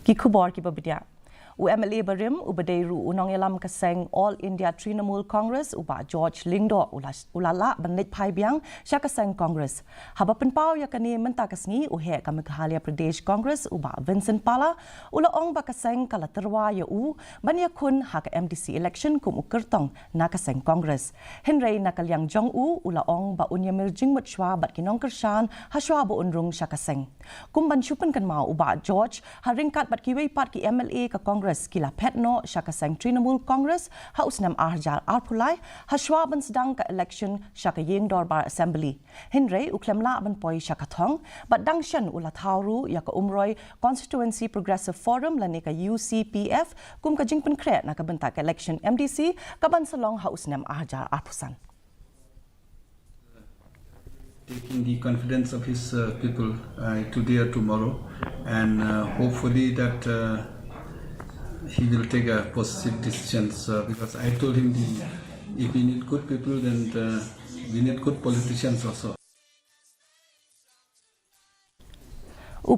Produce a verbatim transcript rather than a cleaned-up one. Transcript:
Ki khubor kiba bniah. U M L A barim uba dei ruh u nongïalam ka seng All India Trinamool Congress, u Bah George Lyngdoh, u la, u la lah ban leit phai biang sha ka seng Congress. Haba pynpaw ïa kane mynta ka sngi, u heh ka Meghalaya Pradesh Congress, u Bah Vincent Pala, u la ong ba ka seng ka la tyrwa ïa u ban ïakhun ha ka M D C election kum u kyrtong na ka seng Congress. Hynrei na ka liang jong u, u la ong ba un ïamir jingmut shuwa bad ki nongkyrshan ha shuwa ba un rung sha ka seng. Kum ban shu pynkynmaw, u Bah George, ha ryngkat bad kiwei pat ki M L A ka Congress, ki la phet noh sha ka seng Trinamool Congress ha u snem ar hajar arphew lai, ha shuwa ban sdang ka election sha ka ïing dorbar Assembly. Hynrei u khlem lah ban poi sha ka thong, bad dang shen u la thaw ruh ïa ka Umroi Constituency Progressive Forum lane ka U C P F kum ka jingpynkhreh na ka bynta ka election M D C kaban sa long ha u snem ar hajar arphew san. Taking the confidence of his uh, people uh, today or tomorrow, and uh, hopefully that uh, he will take a positive decisions uh, because I told him the, if we need good people, then uh, we need good politicians also.